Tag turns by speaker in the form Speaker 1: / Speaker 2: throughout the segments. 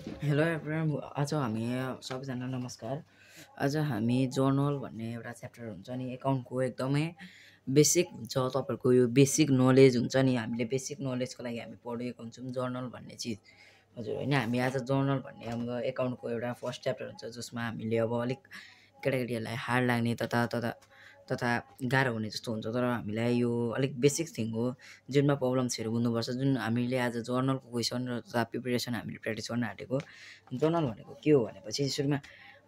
Speaker 1: Hello everyone आज हामी सबैजना नमस्कार। आज हामी जर्नल भन्ने एउटा च्याप्टर हुन्छ नि एकाउन्टको एकदमै बेसिक हुन्छ तपाईँहरूको यो बेसिक नलेज हुन्छ नि हामीले बेसिक नलेजको लागि हामी पढेको हुन्छौँ जर्नल भन्ने चिज हजुर होइन। हामी आज जर्नल भन्ने अब एकाउन्टको एउटा फर्स्ट च्याप्टर हुन्छ जसमा हामीले अब अलिक केटाकेटीहरूलाई हार्ड लाग्ने तथा तथा तथा गाह्रो हुने जस्तो हुन्छ तर हामीलाई यो अलिक बेसिक थिङ हो जुनमा प्रब्लम्सहरू बुझ्नुपर्छ। जुन हामीले आज जर्नलको क्वेसन र तथा प्रिपेरेसन हामीले प्र्याक्टिस गर्न आँटेको। जर्नल भनेको के हो भनेपछि सुरुमा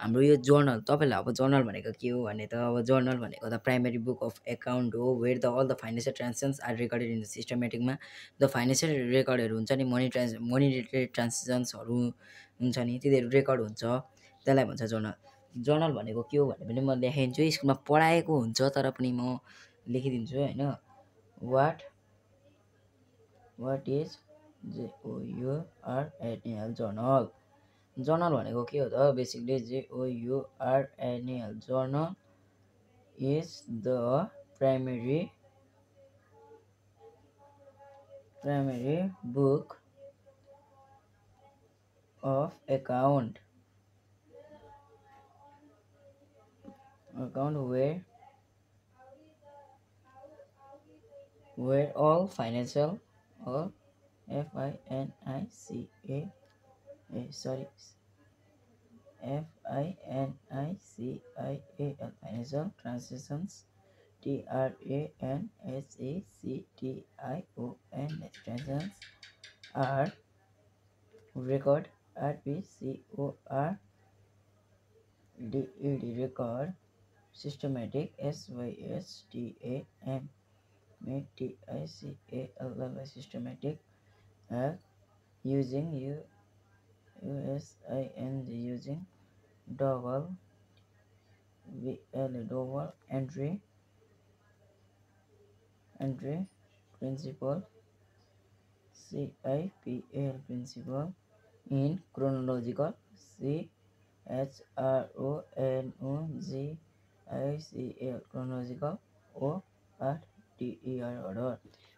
Speaker 1: हाम्रो यो जर्नल तपाईँलाई अब जर्नल भनेको के हो भने त अब जर्नल भनेको त प्राइमेरी बुक अफ एकाउन्ट हो where the all the financial transactions are recorded in the सिस्टमेटिकमा द फाइनेन्सियल रेकर्डहरू हुन्छ नि मनी रिलेटेड ट्रान्जेक्सन्सहरू हुन्छ नि तिनीहरू रेकर्ड हुन्छ त्यसलाई भन्छ जर्नल। जर्नल भनेको के हो भने पनि म देखाइदिन्छु स्कुलमा पढाएको हुन्छ तर पनि म लेखिदिन्छु होइन। What is JOURNAL journal. Journal भनेको के हो त basically JOURNAL journal is the primary book of account where all financial or FINANCIAL financial transactions transactions are record record systematic systematic using using double entry principle CIPL principle in chronological CHRONOGICL chronological order।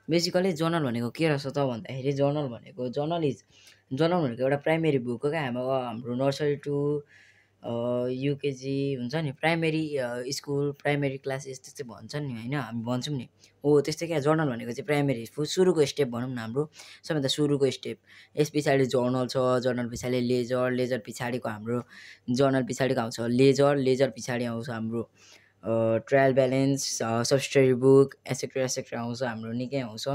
Speaker 1: Basically journal भनेको के रहेछ त भन्दाखेरि journal भनेको एउटा primary book हो क्या। हाम्रो नर्सरी टु युकेजी हुन्छ नि प्राइमेरी स्कुल प्राइमेरी क्लासेस त्यस्तै भन्छ नि होइन हामी भन्छौँ नि हो त्यस्तै क्या। जर्नल भनेको चाहिँ प्राइमेरी सुरुको स्टेप भनौँ न हाम्रो सबैभन्दा सुरुको स्टेप। यस पछाडि जर्नल छ जर्नल पछाडि लेजर पछाडिको हाम्रो जर्नल पछाडिको आउँछ लेजर पछाडि आउँछ हाम्रो trial balance subsidiary book et cetera आउँछ हाम्रो निकै आउँछ।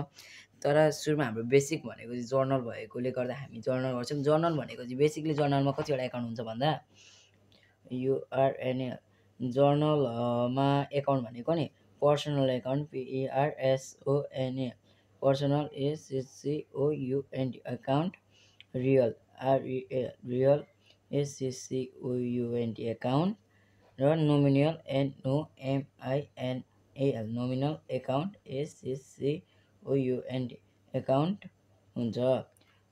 Speaker 1: तर सुरुमा हाम्रो बेसिक भनेको चाहिँ जर्नल भएकोले गर्दा हामी जर्नल गर्छौँ। जर्नल भनेको चाहिँ बेसिकली जर्नलमा कतिवटा एकाउन्ट हुन्छ भन्दा URNL जर्नलमा एकाउन्ट भनेको नि personal account PERSONAL personal ACCOUNT account real real ACCOUNT account र nominal NOMINAL nominal account ACCOUNT account हुन्छ।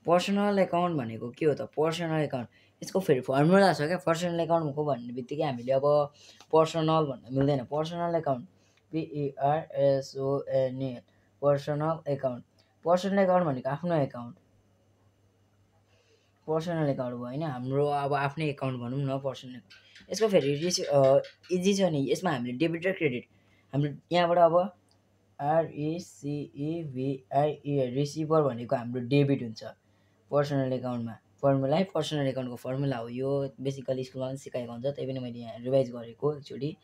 Speaker 1: पर्सनल एकाउन्ट भनेको के हो त पर्सनल एकाउन्ट यसको फेरि फर्मुला छ क्या। पर्सनल एकाउन्टको भन्ने बित्तिकै हामीले अब पर्सनल भन्न मिल्दैन। Personal account PERSONAL personal account भनेको आफ्नो एकाउन्ट पर्सनल एकाउन्ट भयो होइन हाम्रो अब आफ्नै एकाउन्ट भनौँ न पर्सनल। यसको फेरि इजी छ नि यसमा हामीले डेबिट र क्रेडिट हाम्रो यहाँबाट अब RECEVIE रिसिभर भनेको हाम्रो डेबिट हुन्छ पर्सनल एकाउन्टमा। फर्मुला पर्सनल एकाउन्टको फर्मुला हो यो बेसिकली स्कुलमा पनि सिकाएको हुन्छ त्यही पनि मैले यहाँ रिभाइज गरेको एकचोटि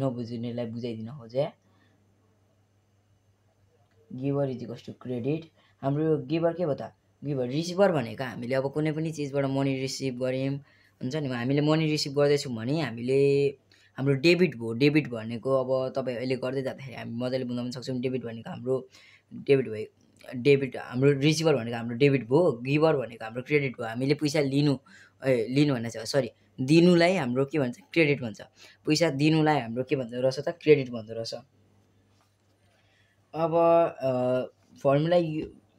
Speaker 1: नबुझ्नेलाई बुझाइदिन खोजेँ। गिभर इजिकल्स टु क्रेडिट हाम्रो गिभर के भयो त गिभर रिसिभर भनेको हामीले अब कुनै पनि चिजबाट मनी रिसिभ गऱ्यौँ हुन्छ नि हामीले मनी रिसिभ गर्दैछौँ भने हामीले हाम्रो डेबिट भयो। डेबिट भनेको अब तपाईँ अहिले गर्दै जाँदाखेरि हामी मजाले बुझ्न पनि सक्छौँ। डेबिट भनेको हाम्रो डेबिट हाम्रो रिसिभर भनेको हाम्रो डेबिट भयो। गिभर भनेको हाम्रो क्रेडिट भयो। हामीले पैसा लिनु भन्ने छ सरी दिनुलाई हाम्रो के भन्छ क्रेडिट भन्छ। पैसा दिनुलाई हाम्रो के भन्दो रहेछ त क्रेडिट भन्दो रहेछ। अब फर्मुला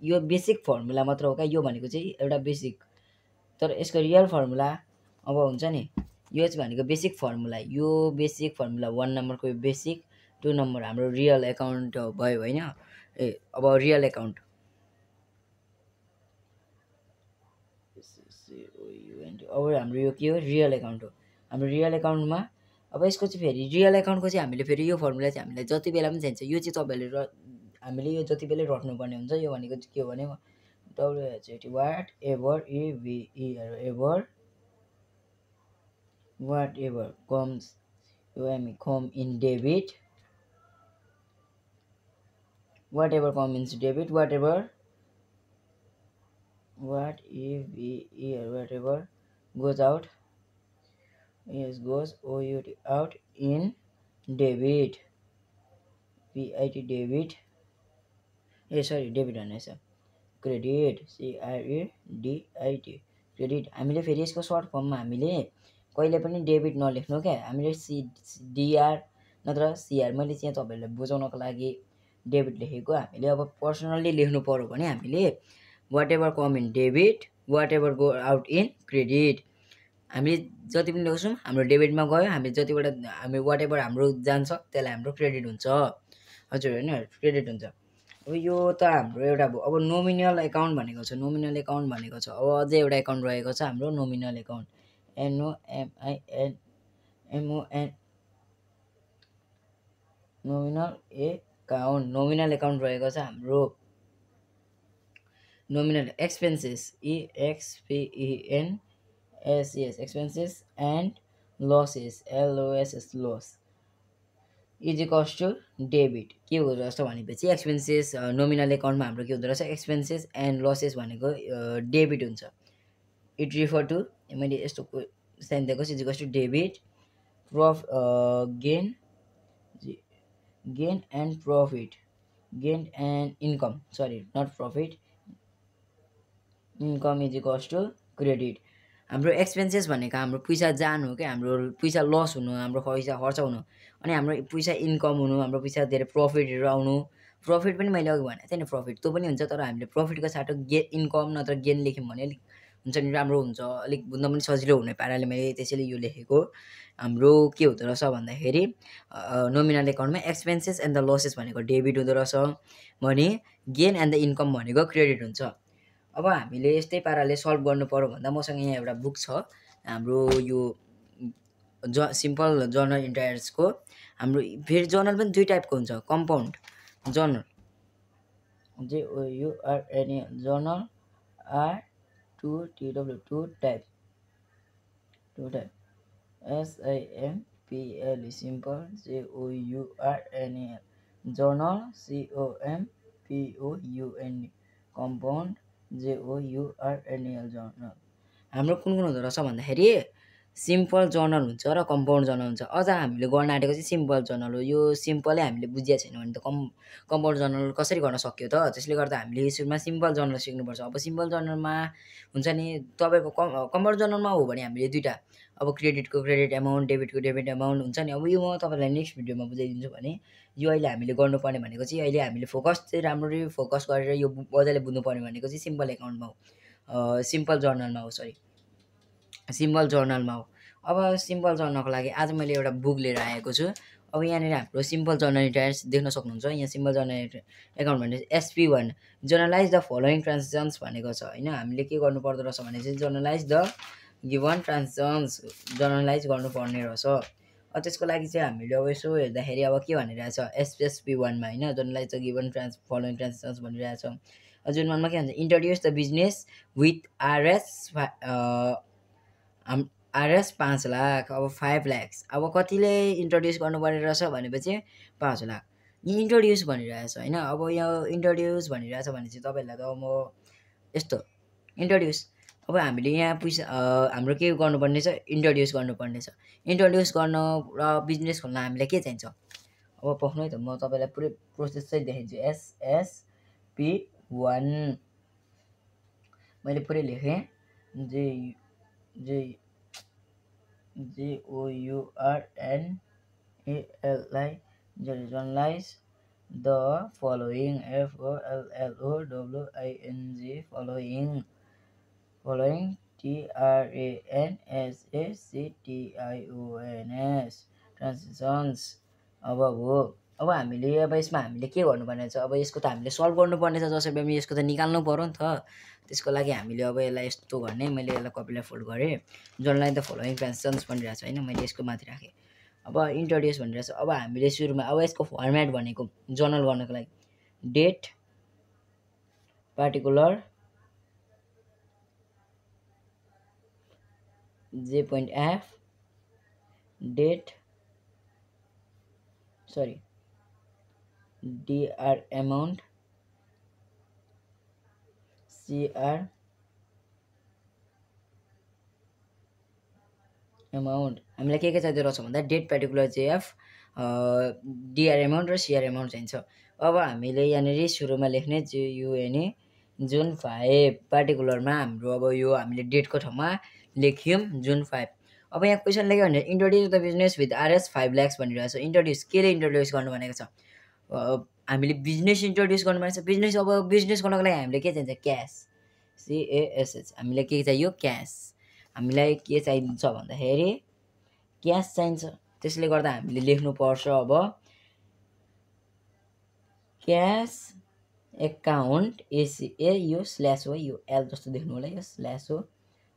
Speaker 1: यो बेसिक फर्मुला मात्र हो क्या। यो भनेको चाहिँ एउटा बेसिक तर यसको रियल फर्मुला अब हुन्छ नि यो चाहिँ भनेको बेसिक फर्मुला। यो बेसिक फर्मुला 1 नम्बरको यो बेसिक 2 नम्बर हाम्रो रियल एकाउन्ट भयो होइन। अब रियल एकाउन्ट COUNT। अब हाम्रो यो के हो, रियल एकाउन्ट हो। हाम्रो रियल एकाउन्टमा अब यसको चाहिँ फेरि रियल एकाउन्टको चाहिँ हामीले फेरि यो फर्मुला चाहिँ हामीलाई जति बेला पनि चाहिन्छ। यो चाहिँ तपाईँहरूले हामीले यो जति बेलै रट्नुपर्ने हुन्छ। यो भनेको चाहिँ के हो भने WHAT whatever whatever comes come in debit, whatever comes in debit, whatever goes out, yes, goes out in debit, PIT debit, sorry debit भनेछ, क्रेडिट CREDIT क्रेडिट। हामीले फेरि यसको सर्ट फर्ममा हामीले कहिले पनि डेबिट नलेख्नु क्या, हामीले CDR नत्र CR। मैले चाहिँ तपाईँहरूलाई बुझाउनको लागि डेबिट लेखेको। हामीले अब पर्सनल्ली लेख्नु पर्यो भने हामीले whatever come in debit, whatever go out in credit. हामीले जति पनि लेख्छौँ हाम्रो डेबिटमा गयो, हामी जतिबाट हामी वाट एभर हाम्रो जान्छ त्यसलाई हाम्रो क्रेडिट हुन्छ। हजुर होइन, क्रेडिट हुन्छ। अब यो त हाम्रो एउटा भयो। अब नोमिनल एकाउन्ट भनेको छ, नोमिनल एकाउन्ट भनेको छ। अब अझै एउटा एकाउन्ट रहेको छ हाम्रो nominal account, NOMINAL nominal account. Nominal account रहेको छ हाम्रो nominal expenses EXPENSES expenses and losses LOSS loss is equals to debit. के हुँदो रहेछ भनेपछि एक्सपेन्सेस नोमिनल एकाउन्टमा हाम्रो के हुँदो रहेछ, एक्सपेन्सेस एन्ड लसेस भनेको डेबिट हुन्छ। इट रिफर टु, मैले यस्तो साइन दिएको छु, is equals to debit gain and profit, gain and income, sorry not profit, income is equals to credit. हाम्रो एक्सपेन्सेस भनेको हाम्रो पैसा जानु हो क्या, हाम्रो पैसा लस हुनु, हाम्रो पैसा खर्च हुनु, अनि हाम्रो पैसा इन्कम हुनु, हाम्रो पैसा धेरै प्रफिटहरू आउनु। प्रफिट पनि मैले अघि भनेको थिएँ नि, प्रफिट त्यो पनि हुन्छ। तर हामीले प्रफिटको साटो इन्कम नत्र गेन लेख्यौँ भने अलिक हुन्छ नि, राम्रो हुन्छ, अलिक बुझ्न पनि सजिलो हुने पाराले मैले त्यसैले यो लेखेको। हाम्रो के हुँदो रहेछ भन्दाखेरि नोमिनल एकाउन्टमा एक्सपेन्सेस एन्ड द लसेस भनेको डेबिट हुँदो रहेछ भने गेन एन्ड द इन्कम भनेको क्रेडिट हुन्छ। अब हामीले यस्तै पाराले सल्भ गर्नु पर्यो भन्दा मसँग यहाँ एउटा बुक छ हाम्रो यो सिम्पल जर्नल इन्टायर्सको। हाम्रो फेरि जर्नल पनि दुई टाइपको हुन्छ, compound journal JOURNAL journal R2TW two type SIMPLE simple JOURNAL journal COMPOUND compound JOURNAL journal. हाम्रो कुन हुँदो रहेछ भन्दाखेरि सिम्पल जर्नल हुन्छ र कम्पाउन्ड जर्नल हुन्छ। अझ हामीले गर्न आँटेको चाहिँ सिम्पल जर्नल हो। यो सिम्पलै हामीले बुझिया छैन भने त कम्पाउन्ड जर्नल कसरी गर्न सक्यो त। त्यसले गर्दा हामीले सुरुमा सिम्पल जर्नल सिक्नुपर्छ। अब सिम्पल जर्नलमा हुन्छ नि तपाईँको कम्पाउन्ड जर्नलमा हो भने हामीले दुईवटा, अब क्रेडिटको क्रेडिट एमाउन्ट, डेबिटको डेबिट एमाउन्ट हुन्छ नि। अब यो म तपाईँलाई नेक्स्ट भिडियोमा बुझाइदिन्छु भने यो अहिले हामीले गर्नुपर्ने भनेको चाहिँ अहिले हामीले फोकस चाहिँ राम्ररी फोकस गरेर यो मजाले बुझ्नुपर्ने भनेको चाहिँ सिम्पल एकाउन्टमा हो, सिम्पल जर्नलमा हो, सरी सिम्पल जर्नलमा हो। अब सिम्पल जर्नलको लागि आज मैले एउटा बुक लिएर आएको छु। अब यहाँनिर हाम्रो सिम्पल जर्नल इन्टायर्स देख्न सक्नुहुन्छ। यहाँ सिम्पल जर्नल एकाउन्ट भने SP1 generalized the following transactions भनेको छ होइन। हामीले के गर्नु पर्दो रहेछ भने चाहिँ generalized the given transactions generalized गर्नुपर्ने रहेछ। त्यसको लागि चाहिँ हामीले अब यसो हेर्दाखेरि अब के भनिरहेछ SP1मा होइन, journalize the given following transactions भनिरहेछ। जुन मनमा के भन्छ, introduce the business with RS 5 lakh, अब 5 लाख्स। अब कतिले इन्ट्रोड्युस गर्नुपर्ने रहेछ भनेपछि 5 लाख यी इन्ट्रोड्युस भनिरहेछ होइन। अब यो इन्ट्रोड्युस भनिरहेछ भने चाहिँ तपाईँहरूलाई त म यस्तो इन्ट्रोड्युस, अब हामीले यहाँ पैसा हाम्रो के गर्नुपर्ने छ, इन्ट्रोड्युस गर्नुपर्ने छ। इन्ट्रोड्युस गर्न र बिजनेस खोल्न हामीलाई के चाहिन्छ, अब पख्नु है त, म तपाईँलाई पुरै प्रोसेस चाहिँ देखाइदिन्छु। SP1 मैले पुरै लेखेँ, JOURNAL generalized the following FOLLOWING TRANSACTIONS transactions. अब हो, अब हामीले अब यसमा हामीले के गर्नुपर्ने छ, अब यसको त हामीले सल्भ गर्नुपर्ने छ। जसरी पनि यसको त निकाल्नु पर्यो नि त। त्यसको लागि हामीले अब यसलाई यस्तो गर्ने, मैले यसलाई कपीलाई फोल्ड गरेँ, जर्नलाइन द फलोइङ क्वेसन्स भनिरहेको छ होइन, मैले यसको माथि राखेँ। अब इन्ट्रोड्युस भनिरहेको छ। अब हामीले सुरुमा अब यसको फर्मेट भनेको जर्नल गर्नको लागि date particular J.F date sorry DR amount CR amount हामीलाई के चाहिँदो रहेछ भन्दा date particular JF DR amount र CR amount चाहिन्छ। अब हामीले यहाँनिर सुरुमा लेख्ने JUNE जुन 5 पार्टिकुलरमा हाम्रो अब यो हामीले डेटको ठाउँमा लेख्यौँ जुन 5। अब यहाँ क्वेसन लेख्यो भने introduce the business with RS 5 lakhs भनिरहेको छ। इन्ट्रोड्युस केले इन्ट्रोड्युस गर्नु भनेको छ, हामीले बिजनेस इन्ट्रोड्युस गर्नु भनेको छ। बिजनेस अब बिजनेस गर्नको लागि हामीले के चाहिन्छ, क्यास, CASH हामीलाई के चाहियो, क्यास। हामीलाई के चाहिन्छ भन्दाखेरि क्यास चाहिन्छ। त्यसले गर्दा हामीले लेख्नुपर्छ अब क्यास एकाउन्ट ACA, यो स्ल्यास हो, यो एल जस्तो देख्नु होला, यो स्ल्यास हो,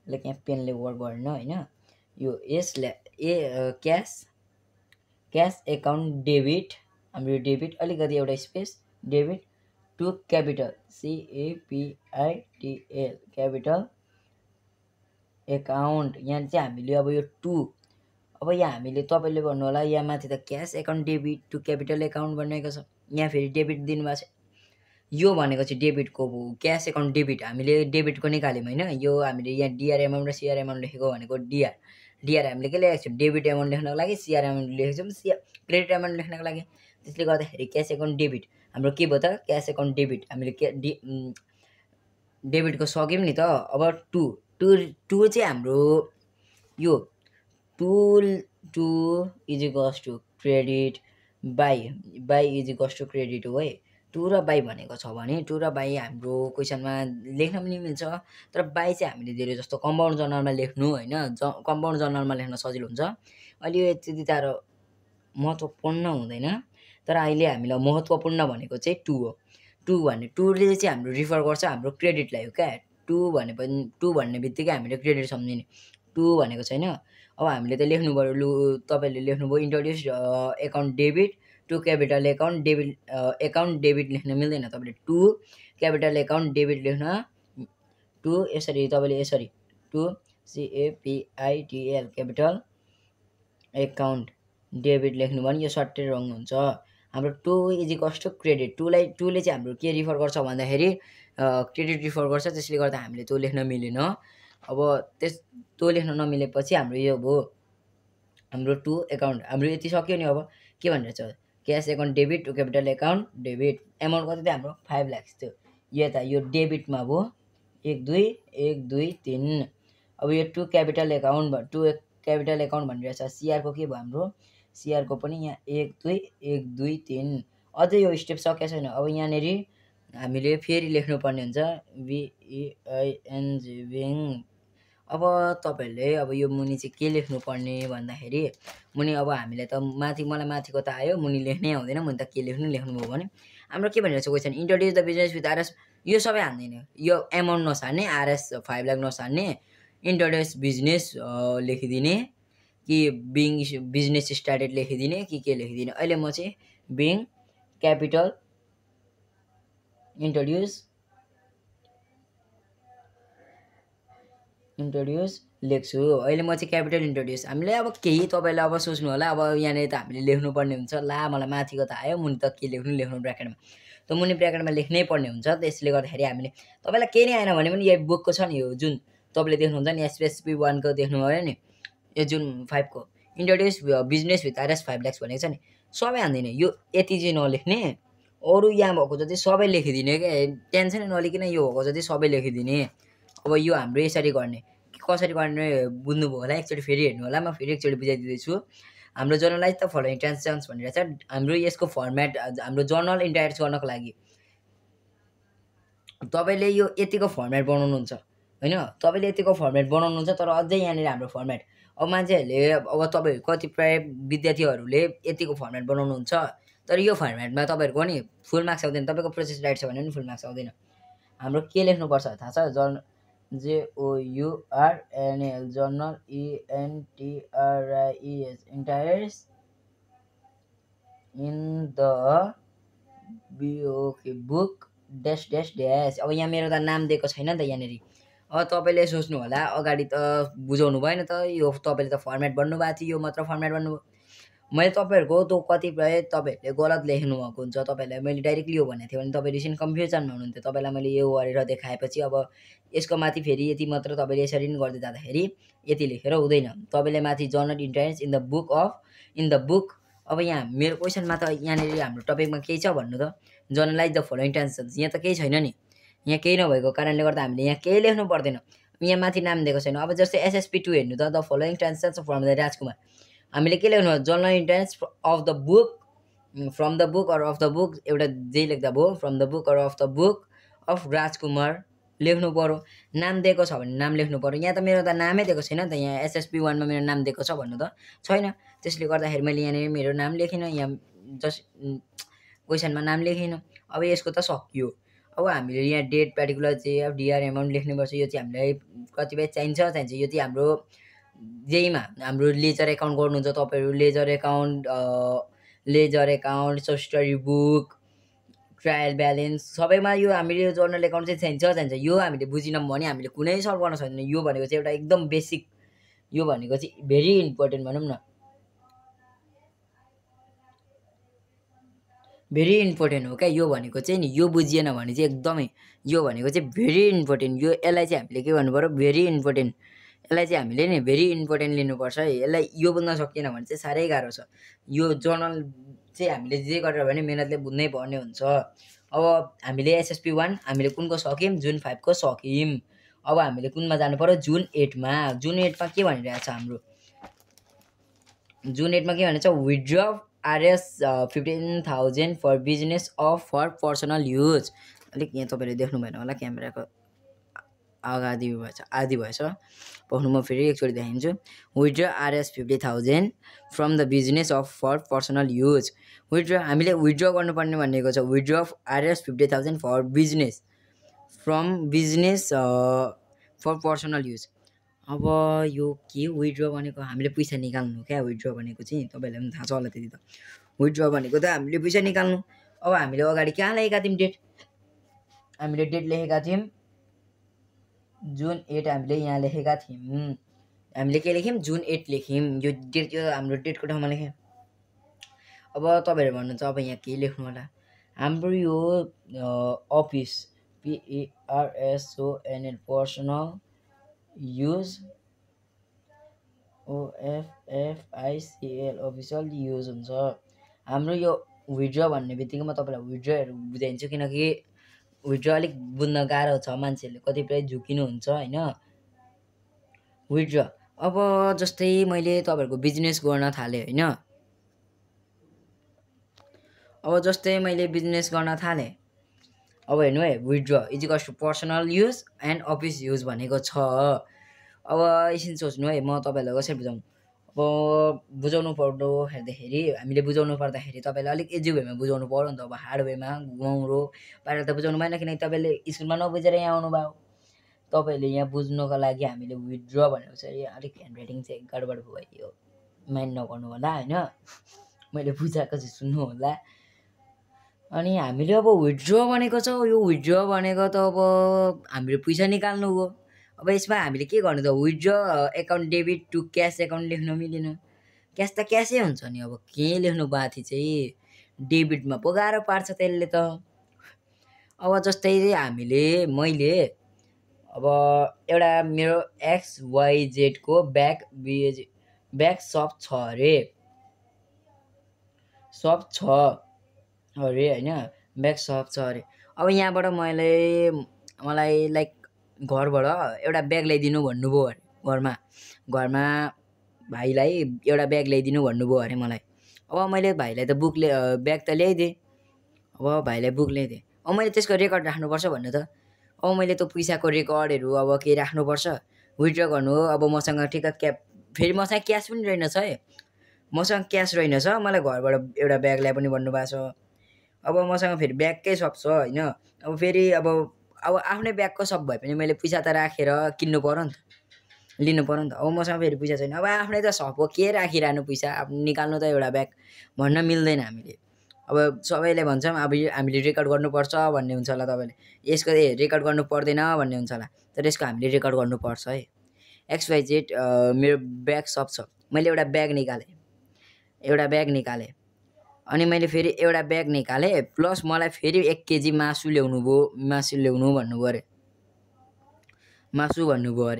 Speaker 1: लाइक यहाँ पेनले वर्क गरेन होइन, यो क्यास एकाउन्ट डेबिट, हाम्रो डेबिट अलिकति एउटा space debit to capital CAPITL capital account. यहाँ चाहिँ हामीले अब यो टु, अब यहाँ हामीले तपाईँले भन्नु होला यहाँ माथि त cash account debit to capital account भनेको छ, यहाँ फेरि डेबिट दिनुभएको छ। यो भनेको चाहिँ डेबिटको क्यास एकाउन्ट डेबिट, हामीले डेबिटको निकाल्यौँ होइन। यो हामीले यहाँ DR एमाउन्ट र CR एमाउन्ट लेखेको भनेको DR हामीले के लेखेको छौँ, डेबिट एमाउन्ट लेख्नको लागि, CR एमाउन्ट लेखेको छौँ क्रेडिट एमाउन्ट लेख्नको लागि। त्यसले गर्दाखेरि क्यास एकाउन्ट डेबिट हाम्रो के भयो त, क्यास एकाउन्ट डेबिट हामीले डेबिटको सक्यौँ नि त। अब टु चाहिँ हाम्रो यो to is equals to credit by is equals to credit हो है। टु र बाई भनेको छ भने टु र बाई हाम्रो क्वेसनमा लेख्न पनि मिल्छ, तर बाई चाहिँ हामीले धेरै जस्तो कम्पाउन्ड जर्नलमा लेख्नु होइन, कम्पाउन्ड जर्नलमा लेख्न सजिलो हुन्छ। अहिले यो त्यति साह्रो महत्त्वपूर्ण हुँदैन, तर अहिले हामीलाई महत्त्वपूर्ण भनेको चाहिँ टु हो। टुले चाहिँ हाम्रो रिफर गर्छ हाम्रो क्रेडिटलाई हो क्या। टु भन्ने बित्तिकै हामीले क्रेडिट सम्झिने, टु भनेको छैन। अब हामीले त लेख्नु पऱ्यो, लु तपाईँले लेख्नुभयो introduce account debit to capital account debit लेख्न मिल्दैन, तपाईँले टु क्यापिटल एकाउन्ट डेबिट लेख्न टु यसरी, तपाईँले यसरी to CAPITL capital account debit लेख्नु भने यो सट्टै रङ हुन्छ। हाम्रो to is equals to credit, टुले चाहिँ हाम्रो के रिफर गर्छ भन्दाखेरि क्रेडिट रिफर गर्छ, त्यसले गर्दा हामीले त्यो लेख्न मिलेन। अब त्यो लेख्न नमिलेपछि हाम्रो यो भयो हाम्रो टु एकाउन्ट, हाम्रो यति सक्यो नि। अब के भनिरहेको छ, cash account debit to capital account debit, amount कति थियो हाम्रो 5 lakhs थियो। यो डेबिटमा भयो 1 2 3। अब यो टु क्यापिटल एकाउन्ट भनिरहेको छ। CRको के भयो हाम्रो, CRको पनि यहाँ 1 2 3। अझै यो स्टेप सकेको छैन। अब यहाँनिर हामीले फेरि लेख्नुपर्ने हुन्छ BEING। अब तपाईँहरूले अब यो मुनि चाहिँ के लेख्नुपर्ने भन्दाखेरि मुनि अब हामीले त मलाई माथिको त आयो, मुनि लेख्नै आउँदैन, मुनि त के लेख्नुभयो भने हाम्रो के भनिरहेको छ question, introduce the business with RS, यो सबै हाल्दैन, यो एमाउन्ट नसार्ने, RS 5 lakh नसार्ने, इन्ट्रोड्युस बिजनेस लेखिदिने कि बिङ बिजनेस स्टार्टेड लेखिदिने कि के लेखिदिने। अहिले म चाहिँ बिङ क्यापिटल इन्ट्रोड्युस लेख्छु। अहिले म चाहिँ क्यापिटल इन्ट्रोड्युस। हामीले अब केही तपाईँलाई अब सोच्नु होला, अब यहाँनिर त हामीले लेख्नुपर्ने हुन्छ, ला मलाई माथिको त आयो, मुनि त के लेख्नु ब्राकेटमा, त मुनि ब्राकेटमा लेख्नै पर्ने हुन्छ। त्यसले गर्दाखेरि हामीले तपाईँलाई केही नै आएन भने पनि यो बुकको छ नि, यो जुन तपाईँले देख्नुहुन्छ नि SPSP 1 को देख्नुभयो नि, यो जुन 5 को introduce business with RS 5 lakhs भनेको छ नि, सबै हान्दिने, यो यति चाहिँ नलेख्ने, अरू यहाँ भएको जति सबै लेखिदिने क्या, टेन्सनै नलिकन यो भएको जति सबै लेखिदिने। अब यो हाम्रो यसरी गर्ने, कसरी गर्ने बुझ्नुभयो होला, एकचोटि फेरि हेर्नु होला, म फेरि एकचोटि बुझाइदिँदैछु। हाम्रो जर्नलाइज त फलोइङ ट्रान्जेक्सन्स भनिरहेको छ। हाम्रो यसको फर्मेट हाम्रो जर्नल इन्टाइट गर्नको लागि तपाईँले यो यतिको फर्मेट बनाउनुहुन्छ होइन, तपाईँले यतिको फर्मेट बनाउनुहुन्छ, तर अझै यहाँनिर हाम्रो फर्मेट अब मान्छेहरूले अब तपाईँ कतिपय विद्यार्थीहरूले यतिको फर्मेट बनाउनुहुन्छ, तर यो फर्मेटमा तपाईँहरूको नि फुल मार्क्स आउँदैन। तपाईँको प्रोसेस राइट छ भने पनि फुल मार्क्स आउँदैन। हाम्रो के लेख्नुपर्छ थाहा छ? JOURNAL journal ENTRIES entries in the book dash dash dash. अब यहाँ मेरो त नाम दिएको छैन नि त यहाँनिर। अब तपाईँले सोच्नु होला अगाडि त बुझाउनु भएन त, यो तपाईँले त फर्मेट भन्नुभएको थियो, यो मात्र फर्मेट भन्नुभयो। मैले तपाईँहरूको त्यो कतिपय तपाईँहरूले गलत लेख्नुभएको हुन्छ। तपाईँहरूलाई मैले डाइरेक्टली यो भनेको थिएँ भने तपाईँ रिसेन्ट कन्फ्युजनमा हुनुहुन्थ्यो। तपाईँलाई मैले यो गरेर देखाएपछि अब यसको माथि फेरि यति मात्र तपाईँले यसरी नै गर्दै जाँदाखेरि यति लेखेर हुँदैन। तपाईँले माथि journal entrance in the book. अब यहाँ मेरो क्वेसनमा त यहाँनिर हाम्रो टपिकमा केही छ भन्नु त? जर्नलाइज द फलोइङ ट्रान्जेक्सन्स, यहाँ त केही छैन नि। यहाँ केही नभएको कारणले गर्दा हामीले यहाँ केही लेख्नु पर्दैन। यहाँ माथि नाम दिएको छैन। अब जस्तै SSP2 हेर्नु त, the following transactions from the Rajkumar. हामीले के लेख्नु? Journal entries of the book, from the book or of the book, एउटा जे लेख्दा भयो, from the book or of the book of Rajkumar लेख्नु पऱ्यो। नाम दिएको छ भने नाम लेख्नु पऱ्यो। यहाँ त मेरो त नामै दिएको छैन नि त। यहाँ SSP1 मा मेरो नाम दिएको छ भन्नु त छैन। त्यसले गर्दाखेरि मैले यहाँनिर मेरो नाम लेखिनँ, यहाँ जस्ट क्वेसनमा नाम लेखिनँ। अब यसको त सकियो। अब हामीले यहाँ date, particular JF DR amount लेख्नुपर्छ। यो चाहिँ हामीलाई कतिपय चाहिन्छ। यो चाहिँ हाम्रो जेमा हाम्रो लेजर एकाउन्ट गर्नुहुन्छ तपाईँहरू, ledger account, subsidiary book, trial balance, सबैमा यो हामीले यो जर्नल एकाउन्ट चाहिँ चाहिन्छ। यो हामीले बुझिनौँ भने हामीले कुनै सल्भ गर्न सक्दैन। यो भनेको चाहिँ एउटा एकदम बेसिक, यो भनेको चाहिँ भेरी इम्पोर्टेन्ट भनौँ न, भेरी इम्पोर्टेन्ट हो क्या यो भनेको चाहिँ नि। यो बुझिएन भने चाहिँ एकदमै, यो भनेको चाहिँ भेरी इम्पोर्टेन्ट। यो यसलाई चाहिँ हामीले के गर्नु पऱ्यो? Very important. यसलाई चाहिँ हामीले नि भेरी इम्पोर्टेन्ट लिनुपर्छ है। यसलाई यो बुझ्न सकिएन भने चाहिँ साह्रै गाह्रो छ। यो जर्नल चाहिँ हामीले जे गरेर भने मेहनतले बुझ्नै पर्ने हुन्छ। अब हामीले SSP1 हामीले कुनको सक्यौँ? जुन 5 को सक्यौँ। अब हामीले कुनमा जानु पऱ्यो? जुन 8 मा। जुन 8 मा के भनिरहेको छ हाम्रो? जुन 8 मा के भनेको छ? Withdraw RS 15,000 for business of for personal use. अलिक यहाँ तपाईँले देख्नु भएन होला, क्यामेराको आदि भएछ। पढ्नु म फेरि एकचोटि देखाइदिन्छु। Withdraw RS 50,000 from the business of for personal use. Withdraw, हामीले विथड्र गर्नुपर्ने भनेको छ। Withdraw of RS 50,000 for business, from business for personal use. अब यो के विथड्र भनेको? हामीले पैसा निकाल्नु क्या। विथड्र भनेको चाहिँ तपाईँहरूलाई पनि थाहा छ होला त्यति त। विथड्र भनेको त हामीले पैसा निकाल्नु। अब हामीले अगाडि कहाँ लेखेका थियौँ डेट? हामीले डेट लेखेका थियौँ जुन 8। हामीले यहाँ लेखेका थियौँ, हामीले के लेख्यौँ? जुन 8 लेख्यौँ। यो डेट, यो हाम्रो डेटको ठाउँमा लेख्यौँ। अब तपाईँहरू भन्नुहुन्छ अब यहाँ के लेख्नु होला? हाम्रो यो office PERSONL personal use, OFFICL official use हुन्छ। हाम्रो यो विथड्र भन्ने बित्तिकै म तपाईँलाई विथड्रहरू बुझाइदिन्छु, किनकि विथड्र अलिक बुझ्न गाह्रो छ, मान्छेहरूले कतिपय झुकिनुहुन्छ होइन। विथड्र, अब जस्तै मैले तपाईँहरूको बिजनेस गर्न थालेँ होइन। अब जस्तै मैले बिजनेस गर्न थालेँ। अब हेर्नु है, withdraw is equals to personal use and office use भनेको छ। अब एकछिन सोच्नु है, म तपाईँहरूलाई कसरी बुझाउनु। अब बुझाउनु पर्दो हेर्दाखेरि, हामीले बुझाउनु पर्दाखेरि तपाईँलाई अलिक इजी वेमा बुझाउनु पऱ्यो नि त। अब हार्ड वेमा घुमाउरो पारेर त बुझाउनु भएन, किनकि तपाईँले स्कुलमा नबुझेर यहाँ आउनुभयो। तपाईँले यहाँ बुझ्नुको लागि हामीले विथड्र भनेको चाहिँ अलिक ह्यान्ड राइटिङ चाहिँ गडबड भयो, माइन्ड नगर्नु होला होइन। मैले बुझाएको चाहिँ सुन्नु होला। अनि हामीले अब विथड्र भनेको छ, यो विथड्र भनेको त अब हामीले पैसा निकाल्नु हो। अब यसमा हामीले के गर्नु त? Withdraw account debit to cash account लेख्नु मिलेन। क्यास त क्यासै हुन्छ नि। अब के लेख्नु बाथी चाहिँ डेबिटमा पो गाह्रो पार्छ त्यसले त। अब जस्तै मैले अब एउटा मेरो XYZ को ब्याग सप छ अरे, होइन, ब्याग सप छ अरे। अब यहाँबाट मलाई लाइक घरबाट एउटा ब्याग ल्याइदिनु भन्नुभयो अरे। घरमा भाइलाई एउटा ब्याग ल्याइदिनु भन्नुभयो अरे मलाई। अब मैले भाइलाई त ब्याग त ल्याइदिएँ। अब भाइलाई बुक ल्याइदिएँ। अब मैले त्यसको रेकर्ड राख्नुपर्छ भन्नु त। अब मैले त पैसाको रेकर्डहरू अब के राख्नुपर्छ? विथड्र गर्नु हो। अब मसँग ठिक्क फेरि मसँग क्यास पनि रहेनछ है। मसँग क्यास रहेनछ, मलाई घरबाट एउटा ब्याग ल्याए पनि भन्नुभएको छ। अब मसँग फेरि ब्यागकै सब छ होइन। अब फेरि अब अब आफ्नै ब्यागको सब भए पनि मैले पैसा त राखेर किन्नु पर्यो नि त, लिनु पर्यो नि त। अब मसँग फेरि पैसा छैन, अब आफ्नै त सब हो, के राखिरहनु पैसा, अब निकाल्नु त एउटा ब्याग भन्न मिल्दैन हामीले। अब सबैले भन्छौँ अब यो हामीले रेकर्ड गर्नुपर्छ भन्ने हुन्छ होला तपाईँले, यसको रेकर्ड गर्नु पर्दैन भन्ने हुन्छ होला, तर यसको हामीले रेकर्ड गर्नुपर्छ है। XYZ मेरो ब्याग सब छ, मैले एउटा ब्याग निकालेँ अनि मैले फेरि एउटा ब्याग निकालेँ, प्लस मलाई फेरि 1 केजी मासु ल्याउनु भन्नुभयो अरे,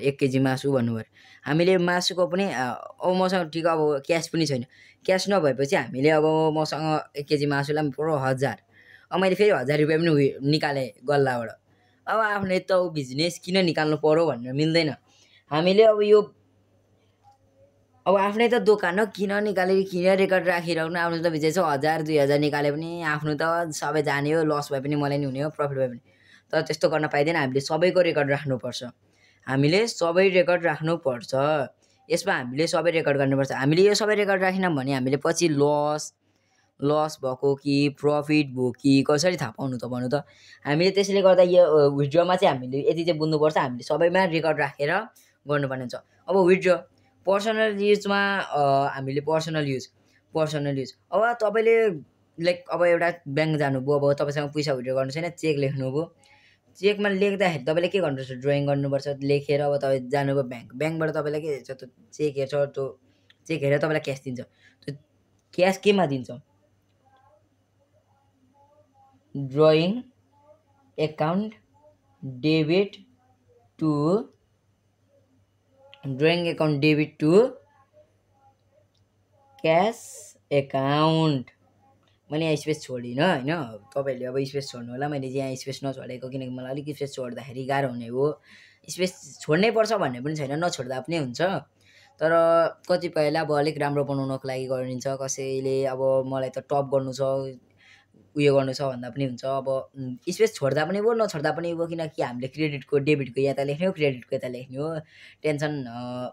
Speaker 1: 1 केजी मासु भन्नुभयो अरे। हामीले मासुको पनि अब मसँग ठिक अब क्यास पनि छैन, क्यास नभएपछि हामीले अब मसँग 1 केजी मासुलाई पनि पर्यो 1000, अब मैले फेरि 1000 रुपियाँ पनि निकालेँ गल्लाबाट। अब आफ्नै त बिजनेस किन निकाल्नु पर्यो भनेर मिल्दैन हामीले। अब आफ्नै त दोकान हो, किन रेकर्ड राखिरहनु, आफ्नो त बिजनेस हो, 1000 2000 निकाले पनि आफ्नो त सबै जाने हो, लस भए पनि मलाई नि हुने हो, प्रफिट भए पनि। तर त्यस्तो गर्न पाइँदैन, हामीले सबैको रेकर्ड राख्नुपर्छ, यसमा हामीले सबै रेकर्ड गर्नुपर्छ। हामीले यो सबै रेकर्ड राखेनौँ भने हामीले पछि लस भएको कि प्रफिट भयो कि कसरी थाहा पाउनु त भन्नु त। हामीले त्यसले गर्दा यो विथड्रमा चाहिँ हामीले यति चाहिँ बुझ्नुपर्छ, हामीले सबैमा रेकर्ड राखेर गर्नुपर्ने हुन्छ। अब विथड्र पर्सनल युजमा हामीले पर्सनल युज अब तपाईँले लाइक अब एउटा ब्याङ्क जानुभयो, अब तपाईँसँग पैसा विथड्र गर्नु छैन, चेक लेख्नुभयो, चेकमा लेख्दाखेरि तपाईँले के गर्नुपर्छ, ड्रइङ गर्नुपर्छ, लेखेर अब तपाईँ जानुभयो ब्याङ्कबाट तपाईँलाई के हेर्छ, त्यो चेक हेर्छ, त्यो चेक हेरेर तपाईँलाई क्यास दिन्छ। त्यो क्यास केमा दिन्छ, drawing account debit to cash account. मैले यहाँ स्पेस छोडिनँ होइन, तपाईँहरूले अब स्पेस छोड्नु होला, मैले यहाँ स्पेस नछोडेको किनकि मलाई अलिक स्पेस छोड्दाखेरि गाह्रो हुने हो। स्पेस छोड्नै पर्छ भन्ने पनि छैन, नछोड्दा पनि हुन्छ, तर कतिपयलाई अब अलिक राम्रो बनाउनको लागि गरिन्छ, कसैले अब मलाई त टप गर्नु छ उयो गर्नु छ भन्दा पनि हुन्छ। अब स्पेस छोड्दा पनि भयो, नछोड्दा पनि भयो, किनकि हामीले क्रेडिटको डेबिटको यता लेख्ने हो, क्रेडिटको यता लेख्ने हो, टेन्सन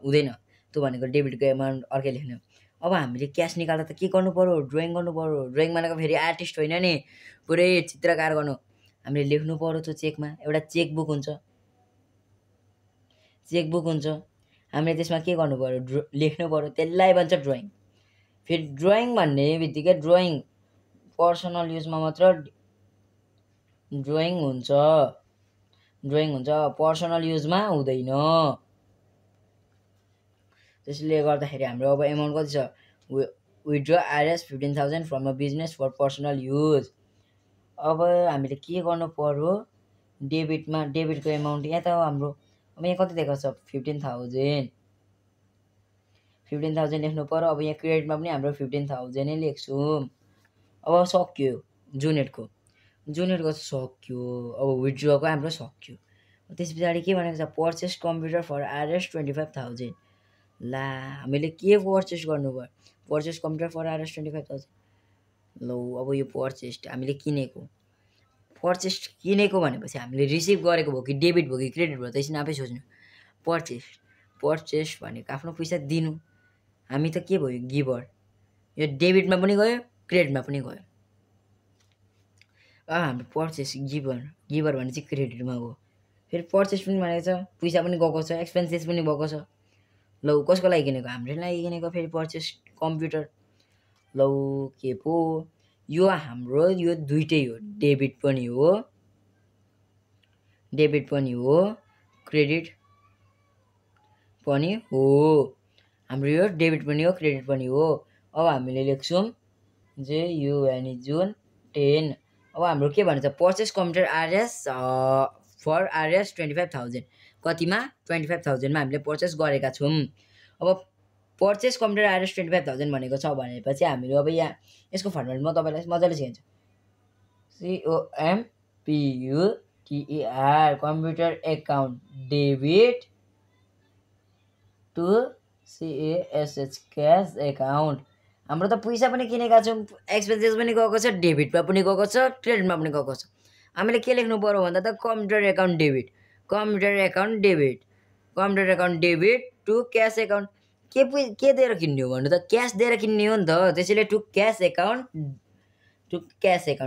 Speaker 1: हुँदैन। त्यो भनेको डेबिटको एमाउन्ट अर्कै लेख्ने हो। अब हामीले क्यास निकाल्दा त के गर्नु पर्यो, ड्रइङ गर्नु पर्यो। ड्रइङ भनेको फेरि आर्टिस्ट होइन नि, पुरै चित्रकार गर्नु, हामीले लेख्नु पर्यो। त्यो चेकमा एउटा चेकबुक हुन्छ, हामीले त्यसमा के गर्नु पर्यो, लेख्नु पर्यो, त्यसलाई भन्छ ड्रइङ। फेरि ड्रइङ भन्ने बित्तिकै ड्रइङ पर्सनल युजमा मात्र ड्रइङ हुन्छ, पर्सनल युजमा हुँदैन। त्यसले गर्दाखेरि हाम्रो अब एमाउन्ट कति छ, withdraw RS 15,000 from a business for personal use. अब हामीले के गर्नु पर्यो, डेबिटको एमाउन्ट यहाँ त हाम्रो अब यहाँ कति दिएको छ, 15,000 लेख्नु पर्यो। अब यहाँ क्रेडिटमा पनि हाम्रो 15,000 नै लेख्छौँ। अब सक्यो जुनेटको सक्यो, अब विथड्रको हाम्रो सक्यो। त्यस पछाडि के भनेको छ, पर्चेस कम्प्युटर फर RS 25,000। ला हामीले के पर्चेस गर्नुभयो, पर्चेस कम्प्युटर फर RS 25,000। ल अब यो पर्चेस हामीले किनेको भनेपछि हामीले रिसिभ गरेको भयो कि डेबिट भयो कि क्रेडिट भयो, त्यसरी आफै सोच्नु। पर्चेस भनेको आफ्नो पैसा दिनु, हामी त के भयो, गिभर। यो डेबिटमा पनि गयो, क्रेडिटमा पनि गयो। हाम्रो पर्चेस गिभर भने चाहिँ क्रेडिटमा गयो। फेरि पर्चेस पनि भनेको छ, पैसा पनि गएको छ, एक्सपेन्सेस पनि भएको छ। ल कसको लागि किनेको, हाम्रै लागि किनेको। फेरि पर्चेस कम्प्युटर, ल के पो यो हाम्रो यो दुइटै हो, डेबिट पनि हो क्रेडिट पनि हो। हाम्रो यो डेबिट पनि हो क्रेडिट पनि हो। अब हामीले लेख्छौँ JUN 10। अब हाम्रो के भन्छ, purchase computer RS for RS 25,000। कतिमा, 25,000मा हामीले पर्चेस गरेका छौँ। अब पर्चेस कम्प्युटर RS 25,000 भनेको छ भनेपछि हामीले अब यहाँ यसको फर्मेट म तपाईँलाई मजाले सिकाउँछु। COMPUTER computer account debit to CASH cash account. हाम्रो त पैसा पनि किनेका छौँ, एक्सपेन्सेस पनि गएको छ, डेबिटमा पनि गएको छ, क्रेडिटमा पनि गएको छ। हामीले के लेख्नु पर्यो भन्दा त computer account debit to cash account. के दिएर किन्ने हो भन्नु त, क्यास दिएर किन्ने हो नि त, त्यसैले टु क्यास एकाउन्ट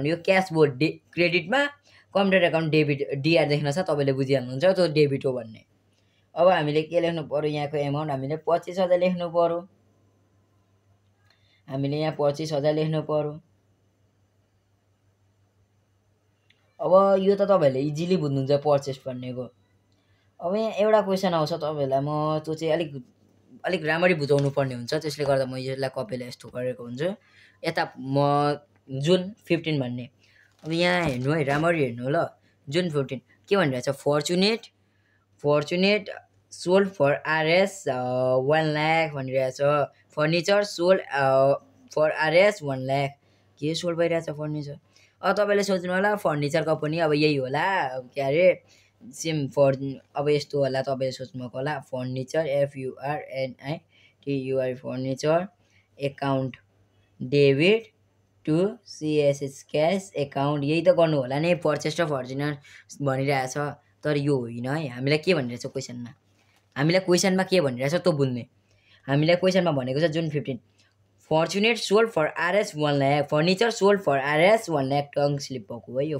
Speaker 1: यो क्यास भयो क्रेडिटमा, कम्प्युटर एकाउन्ट डेबिट डिआर देख्न छ तपाईँले बुझिहाल्नुहुन्छ त्यो डेबिट हो भन्ने। अब हामीले के लेख्नु पर्यो यहाँको एमाउन्ट हामीले 25,000 लेख्नु पर्यो। हामीले यहाँ 25,000 लेख्नु पर्यो। अब यो त तपाईँहरूले इजिली बुझ्नुहुन्छ पर्चेस भन्नेको। अब यहाँ एउटा क्वेसन आउँछ तपाईँहरूलाई म त्यो चाहिँ अलिक राम्ररी बुझाउनु पर्ने हुन्छ, त्यसले गर्दा म यसलाई कपीलाई यस्तो गरेको हुन्छु। यता म जुन 15 भन्ने, अब यहाँ हेर्नु है, राम्ररी हेर्नु ल। जुन 15 के भनिरहेछ, fortunate sold for RS 1 lakh भनिरहेछ। Furniture sold for RS 1 lakh. के सोल्ड भइरहेछ फर्निचर? अब तपाईँले सोच्नु होला फर्निचरको पनि अब यही होला, के अरे सेम अब यस्तो होला तपाईँले सोच्नुभएको होला। Furniture FURNITUR furniture account debit to CSS cash account, यही त गर्नु होला नि। पर्चेस र फर्चुनर भनिरहेछ, तर यो होइन है। हामीलाई के भनिरहेछ क्वेसनमा, हामीलाई क्वेसनमा के भनिरहेछ त्यो बुझ्ने। हामीलाई क्वेसनमा भनेको छ जुन 15 फर्चुनेट sold for RS 1 lakh, furniture sold for RS 1 lakh, tongue slip भएको है यो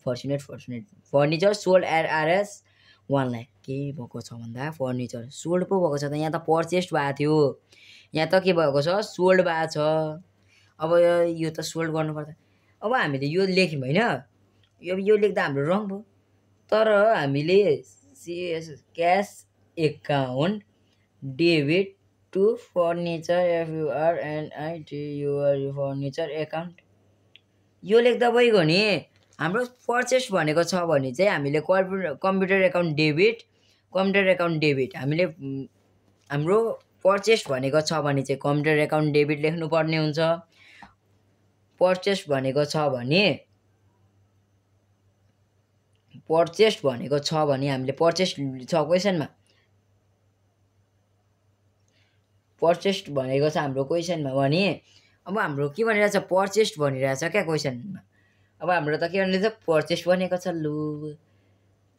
Speaker 1: फर्चुनेट फर्निचर सोल्ड आरएस 1 लाख। के भएको छ भन्दा फर्निचर सोल्ड पो भएको छ त, यहाँ त पर्चेस्ड भएको थियो, यहाँ त के भएको छ, सोल्ड भएको छ। अब यो त सोल्ड गर्नुपर्छ। अब हामीले यो लेख्यौँ होइन, यो लेख्दा हाम्रो रङ भयो। तर हामीले cash account debit to furniture FURNITUR furniture account यो लेख्दा भइगयो नि। हाम्रो पर्चेस भनेको छ भने चाहिँ हामीले कम्प्युटर एकाउन्ट डेबिट हामीले हाम्रो पर्चेस भनेको छ भने चाहिँ कम्प्युटर एकाउन्ट डेबिट लेख्नुपर्ने हुन्छ। पर्चेस भनेको छ भने हामीले पर्चेस छ क्वेसनमा, पर्चेस्ड भनेको छ हाम्रो क्वेसनमा भने अब हाम्रो के भनिरहेछ, पर्चेस्ड भनिरहेछ क्या क्वेसनमा। अब हाम्रो त के भनिरहेछ, पर्चेस भनेको छ। लु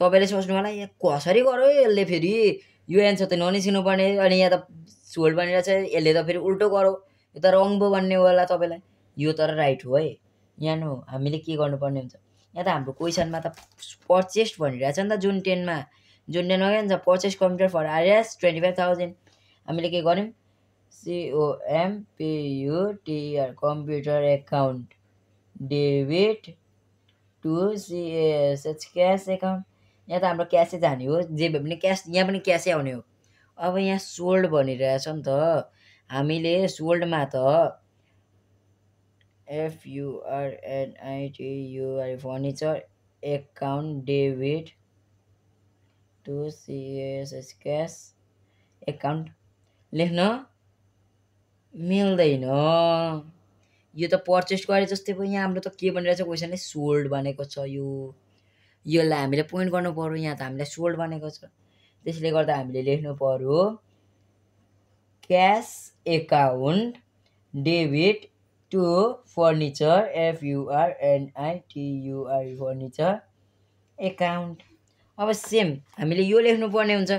Speaker 1: तपाईँले सोच्नु होला यहाँ कसरी गऱ्यो यसले, फेरि यो एन्सर त ननिस्किनु पर्ने, अनि यहाँ त सोल्ड भनिरहेछ, यसले त फेरि उल्टो गऱ्यो, यो त रङ पो भन्ने होला तपाईँलाई। यो तर राइट हो है। यहाँ हामीले के गर्नुपर्ने हुन्छ, यहाँ त हाम्रो क्वेसनमा त पर्चेस्ड भनिरहेछ नि त जुन 10मा। जुन 10मा के भन्छ, पर्चेस कम्प्युटर फर आरएस 25,000। हामीले के गर्यौँ, COMPUTR computer account debit to CSH cash account. यहाँ त हाम्रो क्यासै जाने हो, जे भए पनि क्यास, यहाँ पनि क्यासै आउने हो। अब यहाँ सोल्ड भनिरहेछ नि त, हामीले सोल्डमा त FURNITUR furniture account debit to CSH cash account लेख्न मिल्दैन। यो त पर्चेस गरे जस्तै भयो। यहाँ हाम्रो त के भनिरहेछ क्वेसनले, सोल्ड भनेको छ। योलाई हामीले पोइन्ट गर्नु पर्यो, यहाँ त हामीलाई सोल्ड भनेको छ। त्यसले गर्दा हामीले लेख्नु पर्यो cash account debit to furniture FURNITUR furniture account. अब सेम हामीले यो लेख्नु पर्ने हुन्छ।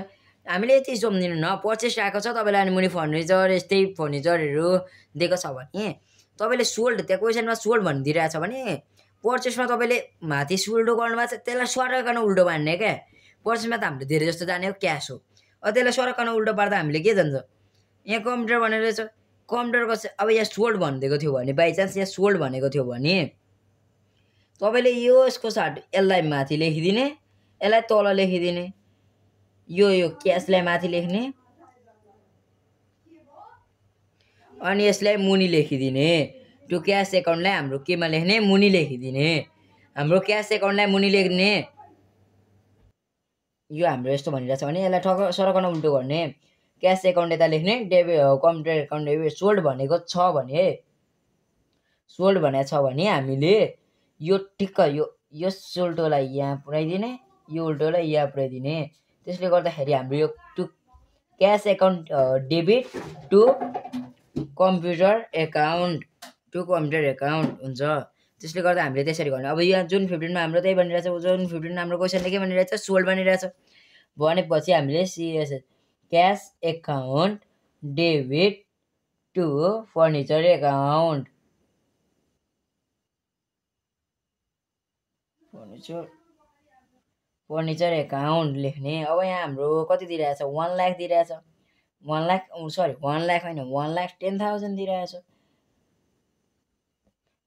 Speaker 1: हामीले यति सम्झिनु न, पर्चेस आएको छ तपाईँलाई, अनि मुनि फर्निचर यस्तै फर्निचरहरू दिएको छ भने तपाईँले सोल्ड, त्यहाँ क्वेसनमा सोल्ड भनिदिइरहेछ भने पर्चेसमा तपाईँले माथि सोल्डो गर्नुभएको छ, त्यसलाई सरकन उल्टो बान्ने क्या। पर्चेसमा त हाम्रो धेरै जस्तो जाने हो क्यास हो, अब त्यसलाई सरकन उल्टो पार्दा हामीले के जान्छ, यहाँ कम्प्युटर भनेर रहेछ, कम्प्युटरको अब यहाँ सोल्ड भनिदिएको थियो भने, बाइचान्स यहाँ सोल्ड भनेको थियो भने तपाईँले यसको साथ यसलाई माथि लेखिदिने, यसलाई तल लेखिदिने, यो क्यासलाई माथि लेख्ने, अनि यसलाई मुनि लेखिदिने। त्यो क्यास एकाउन्टलाई हाम्रो केमा लेख्ने, मुनि लेखिदिने। हाम्रो क्यास एकाउन्टलाई मुनि लेख्ने। यो हाम्रो यस्तो भनिरहेछ भने यसलाई ठक्क सरकन उल्टो गर्ने, क्यास एकाउन्ट यता लेख्ने, कम्प्युटर एकाउन्ट डेबिट सोल्ड भनेको छ भने, सोल्ड भनेको छ भने हामीले यो ठिक्क यो उल्टोलाई यहाँ पुऱ्याइदिने, यो उल्टोलाई यहाँ पुऱ्याइदिने। त्यसले गर्दाखेरि हाम्रो यो cash account debit to computer account हुन्छ। त्यसले गर्दा हामीले त्यसरी गर्ने। अब यहाँ जुन 15मा हाम्रो त्यही भनिरहेछ, जुन 15मा हाम्रो क्वेसनले के भनिरहेछ, सोल्ड भनिरहेछ भनेपछि हामीले CSH cash account debit to furniture account furniture account लेख्ने। अब यहाँ हाम्रो कति दिइरहेछ 1 लाख दिइरहेछ 1 लाख सरी 1 लाख होइन 1,10,000 दिइरहेछ।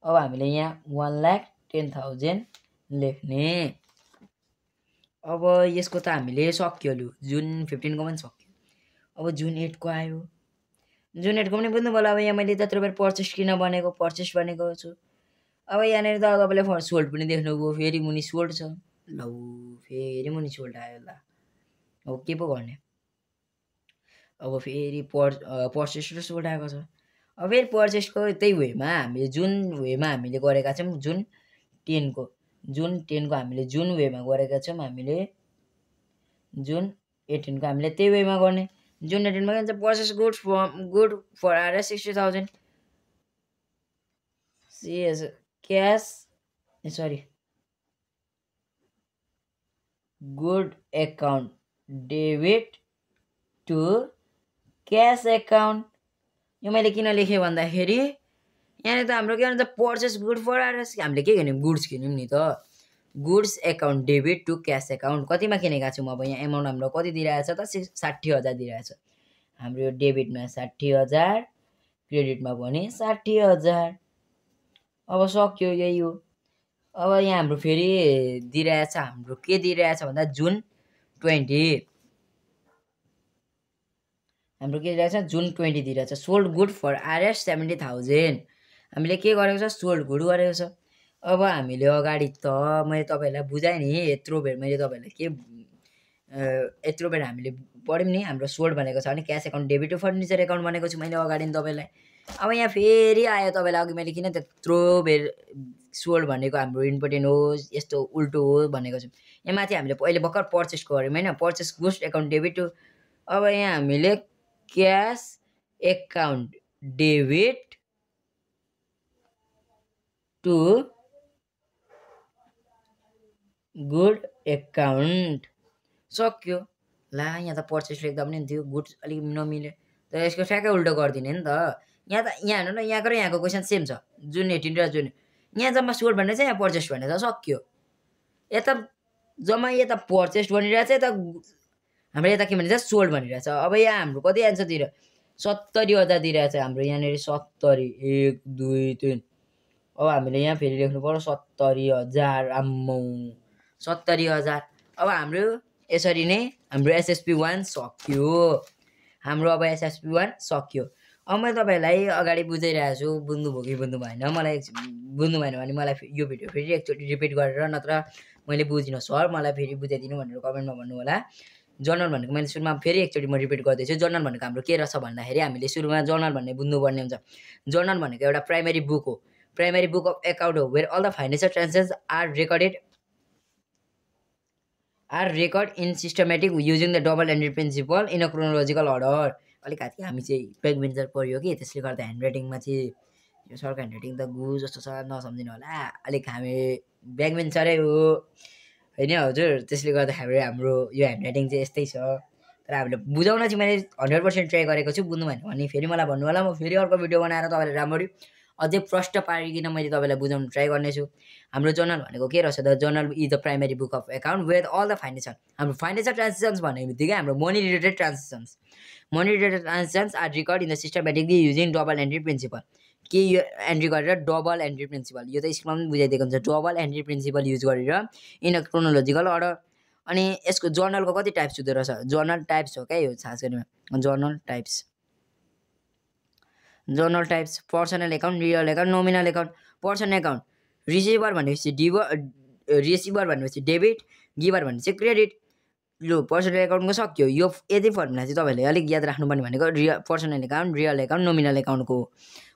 Speaker 1: अब हामीले यहाँ 1,10,000 लेख्ने। अब यसको त हामीले सक्यो लु जुन 15 को पनि सक्यो। अब जुन 8 को आयो जुन 8 को पनि बुझ्नु पर्ला। अब यहाँ मैले त्यत्रो बेर पर्चेस किन बनेको पर्चेस बनेको छु। अब यहाँनिर त तपाईँले सोल्ड पनि देख्नुभयो फेरि मुनि सोल्ड छ। लौ फेरि मुनि सोल्ड आयो ल। अब के पो गर्ने। अब फेरि पर्चेस र सोल्ड आएको छ। अब फेरि पर्चेसको त्यही वेमा हामीले जुन वेमा हामीले गरेका छौँ जुन 10 को हामीले जुन वेमा गरेका छौँ हामीले जुन 18 को हामीले त्यही वेमा गर्ने। जुन 18 मा के भन्छ purchase good for RS 60,000 CS cash sorry good account debit to cash account. यो मैले किन लेखेँ भन्दाखेरि यहाँनिर त हाम्रो के भन्छ पर्चेस गुड फर RS हामीले के किन्यौँ गुड्स किन्यौँ नि त। Goods account debit to cash account कतिमा किनेका छौँ। अब यहाँ एमाउन्ट हाम्रो कति दिइरहेछ त 60,000 दिइरहेछ। हाम्रो यो डेबिटमा 60,000 क्रेडिटमा पनि 60,000। अब सक्यो यही हो। अब यहाँ हाम्रो फेरि दिइरहेछ हाम्रो के दिइरहेछ भन्दा जुन 20 हाम्रो के दिइरहेछ जुन 20 दिइरहेछ। सोल्ड गुड फर RS 70,000 हामीले के गरेको छ सोल्ड गुड गरेको छ। अब हामीले अगाडि त मैले तपाईँहरूलाई बुझाएँ नि यत्रो बेर मैले तपाईँहरूलाई के यत्रो बेर हामीले पढ्यौँ नि हाम्रो सोल्ड भनेको छ भने cash account debit to furniture account भनेको छु मैले अगाडि नि तपाईँलाई। अब यहाँ फेरि आयो तपाईँलाई अघि मैले किन त्यत्रो बेर सोल्ड भनेको हाम्रो इम्पोर्टेन्ट हो यस्तो उल्टो हो भनेको छु। यहाँ माथि हामीले पहिले भर्खर पर्चेसको गऱ्यौँ होइन purchase goods account debit to. अब यहाँ हामीले cash account debit to good account सक्यो। ला यहाँ त पर्चेस लेख्दा पनि थियो गुड्स अलिक नमिल्यो त यसको ठ्याक्कै उल्टो गरिदिने नि त। यहाँ त यहाँ हेर्नु न यहाँको र यहाँको क्वेसन सेम छ जुन 18 र जुन यहाँ जम्मा सोल्ड भनेर चाहिँ यहाँ पर्चेस भनेर सक्यो। यता जम्मा यता पर्चेस बनिरहेछ यता हाम्रो यता के भनिरहेछ सोल्ड भनिरहेछ। अब यहाँ हाम्रो कति आन्सर दिइरह 70,000 दिइरहेछ हाम्रो यहाँनिर 70 1 2 3। अब हामीले यहाँ फेरि लेख्नु पर्यो 70,000 आम्मौ 70,000। अब हाम्रो यसरी नै हाम्रो SSP 1 सक्यो। हाम्रो अब SSP 1 सक्यो। अब मैले तपाईँहरूलाई अगाडि बुझाइरहेको छु बुझ्नुभयो कि बुझ्नु भएन मलाई बुझ्नु भएन भने मलाई यो भिडियो फेरि एकचोटि रिपिट गरेर नत्र मैले बुझिनँ सर मलाई फेरि बुझाइदिनु भनेर कमेन्टमा भन्नु होला। जर्नल भनेको मैले सुरुमा फेरि एकचोटि म रिपिट गर्दैछु। जर्नल भनेको हाम्रो के रहेछ भन्दाखेरि हामीले सुरुमा जर्नल भन्ने बुझ्नुपर्ने हुन्छ। जर्नल भनेको एउटा प्राइमेरी बुक हो प्राइमेरी बुक अफ एकाउन्ट हो where all the financial transactions are record in systematic using the double entry principle in a chronological order. अलिकति हामी चाहिँ ब्याक बेन्चर पढ्यो कि त्यसले गर्दा ह्यान्डराइटिङमा चाहिँ यो सरको ह्यान्डराइटिङ त गु जस्तो छ नसम्झिनु होला अलिक हामी ब्याक बेन्चरै हो होइन हजुर। त्यसले गर्दाखेरि हाम्रो यो ह्यान्डराइटिङ चाहिँ यस्तै छ। तर हामीले बुझाउन चाहिँ मैले 100% ट्राई गरेको छु। बुझ्नु भएन भने फेरि मलाई भन्नु होला म फेरि अर्को भिडियो बनाएर तपाईँलाई राम्ररी अझै प्रष्ट पारिकन मैले तपाईँलाई बुझाउन ट्राई गर्नेछु। हाम्रो जर्नल भनेको के रहेछ the journal is the primary book of account where all the financial हाम्रो फाइनेन्सियल ट्रान्जेक्सन्स भन्ने बित्तिकै हाम्रो money related transactions are record in the systematically using double entry principle. के यो एन्ट्री गरेर डबल एन्ट्री प्रिन्सिपल यो त स्कुलमा पनि बुझाइदिएको हुन्छ डबल एन्ट्री प्रिन्सिपल युज गरेर इन अ क्रोनोलोजिकल अर्डर। अनि यसको जर्नलको कति टाइप्स हुँदो रहेछ जर्नल टाइप्स हो क्या यो खास गरेर journal types personal account real account nominal account. Personal account receiver भनेपछि डेबिट गिभर भनेपछि क्रेडिट। यो पर्सनल एकाउन्टको सक्यो। यो यति फर्मुला चाहिँ तपाईँहरूले अलिक याद राख्नुपर्ने भनेको personal account real account nominal एकाउन्टको।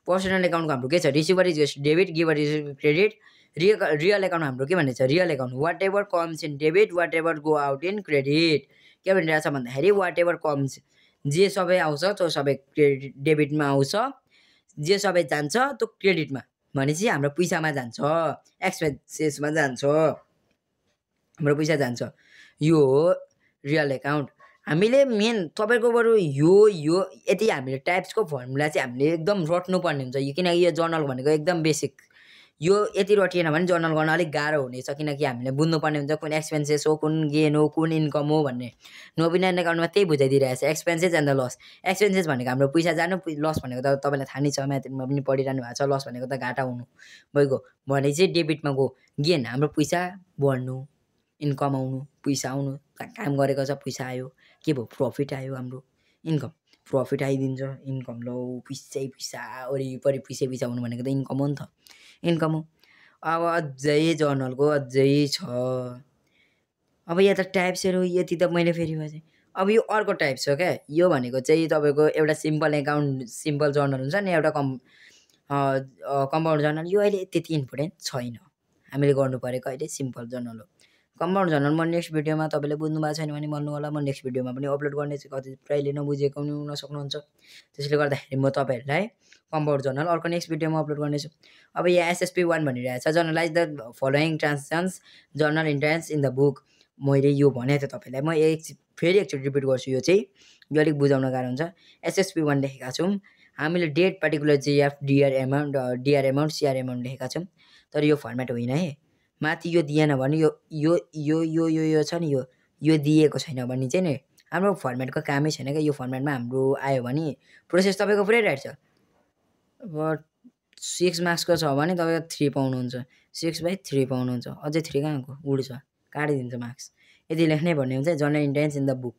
Speaker 1: पर्सनल एकाउन्टको हाम्रो के छ receiver is debit giver is credit. Real account हाम्रो के भनेको छ real account whatever comes in debit whatever go out in credit. के भनिरहेछ भन्दाखेरि वाट एभर कम्स जे सबै आउँछ त्यो सबै क्रेडिट डेबिटमा आउँछ जे सबै जान्छ त्यो क्रेडिटमा भनेपछि हाम्रो पैसामा जान्छ एक्सपेन्सेसमा जान्छ हाम्रो पैसा जान्छ। यो हो रियल एकाउन्ट। हामीले मेन तपाईँको बरु यो यति हामीले टाइप्सको फर्मुला चाहिँ हामीले एकदम रट्नुपर्ने हुन्छ किनकि यो जर्नल भनेको एकदम बेसिक यो यति रटिएन भने जर्नल गर्न अलिक गाह्रो हुनेछ किनकि हामीले बुझ्नुपर्ने हुन्छ कुन एक्सपेन्सेस हो कुन गेन हो कुन इन्कम हो भन्ने नोमिनल एकाउन्टमा त्यही बुझाइदिइरहेछ expenses and the loss expenses भनेको हाम्रो पैसा जानु लस भनेको त तपाईँलाई थाहा नै छ म्याथमा पनि पढिरहनु भएको छ लस भनेको त घाटा हुनु भइगयो भने चाहिँ डेबिटमा गयो गेन हाम्रो पैसा बढ्नु इन्कम आउनु पैसा आउनु काम गरेको छ पैसा आयो के भयो प्रफिट आयो हाम्रो इन्कम प्रफिट आइदिन्छ इन्कम लौ पैसा वरिपरि पैसा आउनु भनेको त इन्कम हो नि त इन्कम हो अब अझै जर्नलको अझै छ अब यहाँ त टाइप्सहरू यति त मैले फेरि चाहिँ अब यो अर्को टाइप छ क्या यो भनेको चाहिँ तपाईँको एउटा सिम्पल एकाउन्ट सिम्पल जर्नल हुन्छ नि एउटा कम्पाउन्ड जर्नल यो अहिले त्यति इम्पोर्टेन्ट छैन हामीले गर्नु परेको अहिले सिम्पल जर्नल हो कम्पाउन्ड जर्नल म नेक्स्ट भिडियोमा तपाईँले बुझ्नु भएको छैन भने भन्नु होला म नेक्स्ट भिडियोमा पनि अपलोड गर्नेछु कति प्रायले नबुझेको पनि हुन सक्नुहुन्छ त्यसले गर्दाखेरि म तपाईँहरूलाई कम्पाउन्ड जर्नल अर्को नेक्स्ट भिडियोमा अपलोड गर्नेछु अब यहाँ एसएसपी 1 भनिरहेको छ generalized the following transactions journal entrance in the book मैले यो भनेको थिएँ तपाईँलाई म फेरि एकचोटि रिपिट गर्छु यो चाहिँ यो अलिक बुझाउन गाह्रो हुन्छ एसएसपी 1 लेखेका छौँ हामीले date particular JF DR amount CR amount लेखेका छौँ तर यो फर्मेट होइन है माथि यो दिएन भने यो छ नि यो दिएको छैन भने चाहिँ नि हाम्रो फर्मेटको कामै छैन क्या यो फर्मेटमा हाम्रो आयो भने प्रोसेस तपाईँको पुरै राइट छ अब 6 मार्क्सको छ भने तपाईँको 3 पाउनुहुन्छ 6/3 पाउनुहुन्छ अझै 3 कहाँको उड्छ काटिदिन्छ मार्क्स यति लेख्नै भन्ने हुन्छ journal entrance in the book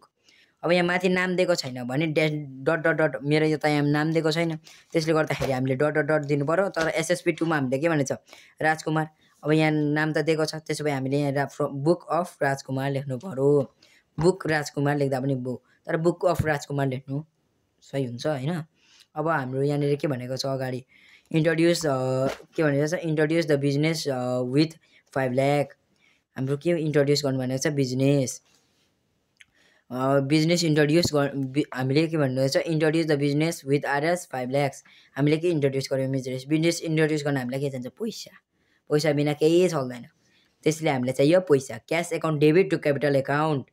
Speaker 1: अब यहाँ माथि नाम दिएको छैन भने डट डट डट मेरो यो त यहाँ नाम दिएको छैन त्यसले गर्दाखेरि हामीले डट डट डट दिनु पऱ्यो तर एसएसपी 2 मा हामीले के भनेछ राजकुमार अब यहाँ नाम त दिएको छ त्यसो भए हामीले यहाँ बुक अफ राजकुमार लेख्नु पऱ्यो बुक राजकुमार लेख्दा पनि भयो तर बुक अफ राजकुमार लेख्नु सही हुन्छ होइन अब हाम्रो यहाँनिर के भनेको छ अगाडि इन्ट्रोड्युस के भनेको छ introduce the business with 5 lakh हाम्रो के इन्ट्रोड्युस गर्नु भनेको छ बिजनेस बिजनेस इन्ट्रोड्युस हामीले के भन्नु छ introduce the business with RS 5 lakh हामीले के इन्ट्रोड्युस गर्यौँ बिजनेस इन्ट्रोड्युस गर्न हामीलाई के चाहिन्छ पैसा बिना केही चल्दैन त्यसले हामीलाई चाहियो पैसा cash account debit to capital account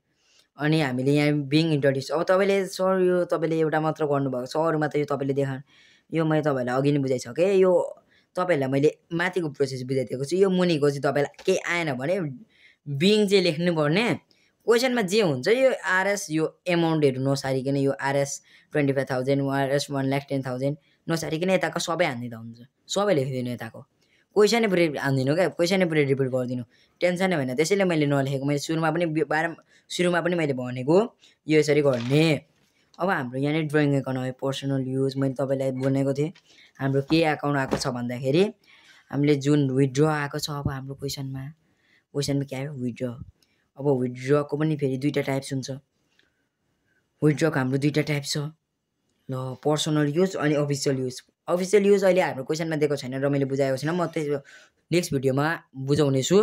Speaker 1: अनि हामीले यहाँ बिङ इन्ट्रोड्युस अब तपाईँले सर यो तपाईँले एउटा मात्र गर्नुभएको छ अरूमा त यो तपाईँले देखाउनु यो मैले तपाईँलाई अघि नै बुझाइसकेँ यो तपाईँहरूलाई मैले माथिको प्रोसेस बुझाइदिएको छु यो मुनिको चाहिँ तपाईँलाई केही आएन भने बिङ चाहिँ लेख्नुपर्ने क्वेसनमा जे हुन्छ यो आरएस यो एमाउन्टहरू नसारिकन यो आरएस 25,000 आरएस 1,10,000 नसारिकन यताको सबै हानिदिँदा हुन्छ सबै लेखिदिनु यताको क्वेसनै पुरै हानिदिनु क्या क्वेसनै पुरै रिपिट गरिदिनु टेन्सनै होइन त्यसैले मैले नलेखेको मैले सुरुमा पनि मैले भनेको यो यसरी गर्ने अब हाम्रो यहाँनिर ड्रइङ एकाउन्ट आयो पर्सनल युज मैले तपाईँलाई भनेको थिएँ हाम्रो के एकाउन्ट आएको छ भन्दाखेरि हामीले जुन विथड्र आएको छ अब हाम्रो क्वेसनमा के आयो विथड्र अब विथड्रको पनि फेरि दुईवटा टाइप्स हुन्छ विथड्रको हाम्रो दुईवटा टाइप छ ल पर्सनल युज अनि अफिसियल युज अहिले हाम्रो क्वेसनमा दिएको छैन र मैले बुझाएको छैन म त्यही नेक्स्ट भिडियोमा बुझाउने छु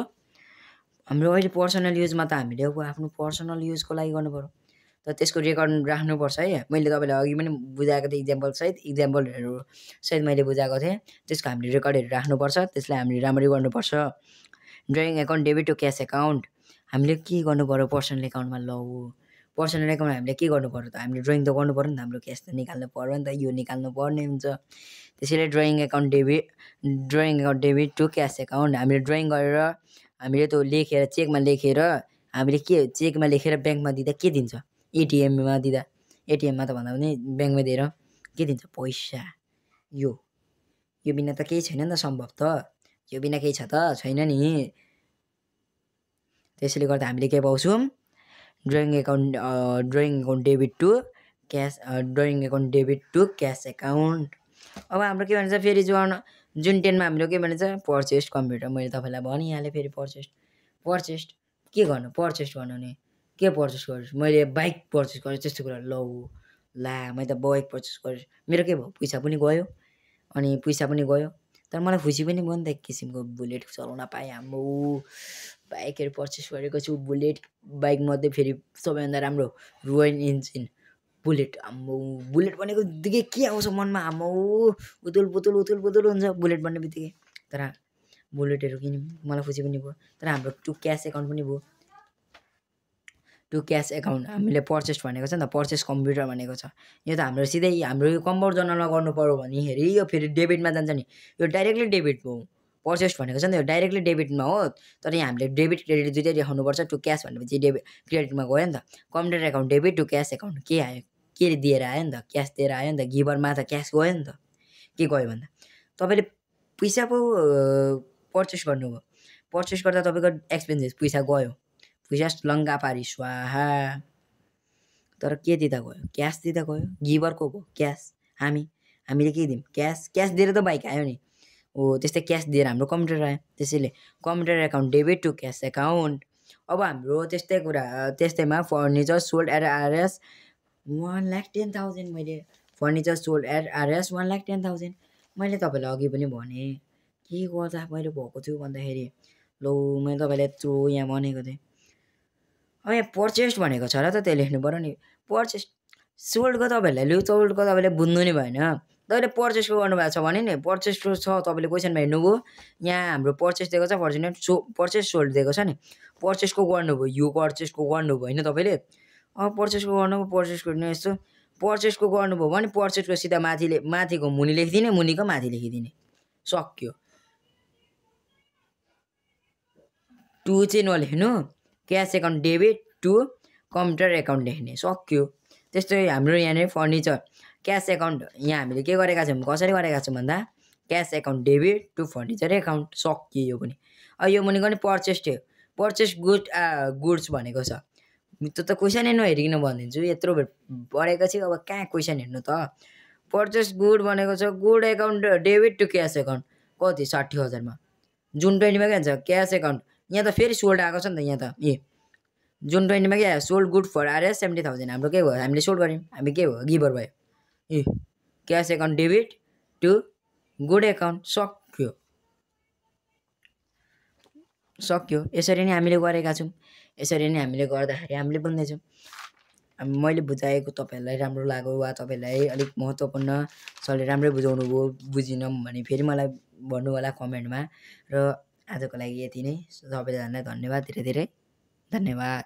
Speaker 1: हाम्रो अहिले पर्सनल युजमा त हामीले अब आफ्नो पर्सनल युजको लागि गर्नु पर्यो तर त्यसको रेकर्ड राख्नुपर्छ है मैले तपाईँलाई अघि पनि बुझाएको थिएँ इक्जाम्पलहरू सहित मैले बुझाएको थिएँ त्यसको हामीले रेकर्डहरू राख्नुपर्छ त्यसलाई हामीले राम्ररी गर्नुपर्छ drawing account debit to cash account हामीले के गर्नु पर्यो पर्सनल एकाउन्टमा पर्सनल एकाउन्टमा हामीले के गर्नु पर्यो त हामीले ड्रइङ त गर्नु पर्यो नि त हाम्रो क्यास त निकाल्नु पर्यो नि त यो निकाल्नु पर्ने हुन्छ त्यसैले drawing account debit to cash account हामीले ड्रइङ गरेर हामीले त्यो लेखेर चेकमा लेखेर हामीले के चेकमा लेखेर ब्याङ्कमा दिँदा के दिन्छ एटिएममा दिँदा एटिएममा त भन्दा पनि ब्याङ्कमा दिएर के दिन्छ पैसा यो बिना त केही छैन नि त सम्भव त यो बिना केही छ त छैन नि त्यसैले गर्दा हामीले के पाउँछौँ drawing account debit to cash account अब हाम्रो के भन्छ फेरि जुन 10मा हाम्रो के भन्छ पर्चेस कम्प्युटर मैले तपाईँलाई भनिहालेँ फेरि पर्चेस के गर्नु पर्चेस गर्नु नि के पर्चेस गर्छु मैले बाइक पर्चेस गरेँ त्यस्तो कुरा मैले त बाइक पर्चेस गरेँ मेरो के भयो पैसा पनि गयो तर मलाई खुसी पनि भयो नि त एक किसिमको बुलेट चलाउन पाएँ हाम्रो बाइकहरू पर्चेस गरेको छु बुलेट बाइकमध्ये फेरि सबैभन्दा राम्रो रोयल इन्जिन बुलेट बुलेट भनेको बित्तिकै के आउँछ मनमा उतुल पुतुल हुन्छ बुलेट भन्ने बित्तिकै तर बुलेटहरू किन्यौँ मलाई खुसी पनि भयो तर हाम्रो टु क्यास एकाउन्ट पनि भयो टु क्यास एकाउन्ट हामीले पर्चेस भनेको छ नि त पर्चेस कम्प्युटर भनेको छ यो त हाम्रो सिधै हाम्रो यो कम्पाउन्ड जर्नलमा गर्नु पर्यो भनेखेरि यो फेरि डेबिटमा जान्छ नि यो डाइरेक्टली डेबिट भयो पर्चेस्ड भनेको छ नि त डाइरेक्टली डेबिटमा हो तर यहाँ हामीले डेबिट क्रेडिट दुइटै देखाउनुपर्छ टु क्यास भनेपछि क्रेडिटमा गयो नि त computer account debit to cash account के आयो के दिएर आयो नि त क्यास दिएर आयो नि त गिभरमा त क्यास गयो नि त के गयो भन्दा तपाईँले पैसा पो पर्चेस गर्नुभयो पर्चेस गर्दा तपाईँको एक्सपेन्सेस पैसा गयो पैसा लङ्गा पारी स्वाहा तर के दिँदा गयो क्यास दिँदा गयो गिभरको भयो क्यास हामीले के दिउँ क्यास दिएर त बाइक आयो नि हो त्यस्तै क्यास दिएर हाम्रो कम्प्युटर आयो त्यसैले computer account debit to cash account अब हाम्रो त्यस्तै कुरा त्यस्तैमा फर्निचर सोल्ड एट आरएस 1,10,000 मैले फर्निचर सोल्ड एट आरएस 1,10,000 मैले तपाईँलाई अघि पनि भने के गर्दा मैले भएको थियो भन्दाखेरि लौ मैले तपाईँलाई यत्रो यहाँ भनेको थिएँ अब यहाँ पर्चेस्ड भनेको छ र त त्यो लेख्नु पऱ्यो नि पर्चेस सोल्डको तपाईँहरूलाई लु सोल्डको तपाईँले बुझ्नु नि भएन तपाईँले पर्चेसको गर्नुभएको छ भने नि पर्चेसको छ तपाईँले क्वेसनमा हेर्नुभयो यहाँ हाम्रो पर्चेस दिएको छ पर्चेस सोल्ड दिएको छ नि पर्चेसको गर्नुभयो यो पर्चेसको गर्नुभयो होइन तपाईँले पर्चेसको गर्नुभयो पर्चेसको यस्तो पर्चेसको गर्नुभयो भने पर्चेसको सिधा माथिको मुनि लेखिदिने मुनिको माथि लेखिदिने सक्यो टु चाहिँ नलेख्नु cash account debit to computer account लेख्ने सक्यो त्यस्तै हाम्रो यहाँनिर फर्निचर क्यास एकाउन्ट यहाँ हामीले के गरेका छौँ कसरी गरेका छौँ भन्दा cash account debit to furniture account सक्यो यो पनि यो मुनिको नि पर्चेस गुड्स भनेको छ त्यो त क्वेसनै नहेरिकन भनिदिन्छु यत्रो पढेको छु अब कहाँ क्वेसन हेर्नु त पर्चेस गुड भनेको छ good account debit to cash account कति 60,000मा जुन 20मा के भन्छ क्यास एकाउन्ट यहाँ त फेरि सोल्ड आएको छ नि त यहाँ त जुन 20मा के आयो सोल्ड गुड फर आरएस 70,000 हाम्रो के भयो हामीले सोल्ड गऱ्यौँ हामी के भयो गिभर भयो cash account debit to good account सक्यो यसरी नै हामीले गरेका छौँ यसरी नै हामीले गर्दाखेरि हामीले बुझ्दैछौँ मैले बुझाएको तपाईँहरूलाई राम्रो लाग्यो वा तपाईँलाई अलिक महत्त्वपूर्ण सरले राम्रै बुझाउनु भयो बुझिनँ भने फेरि मलाई भन्नु होला कमेन्टमा र आजको लागि यति नै सबैजनालाई धन्यवाद धेरै धेरै धन्यवाद।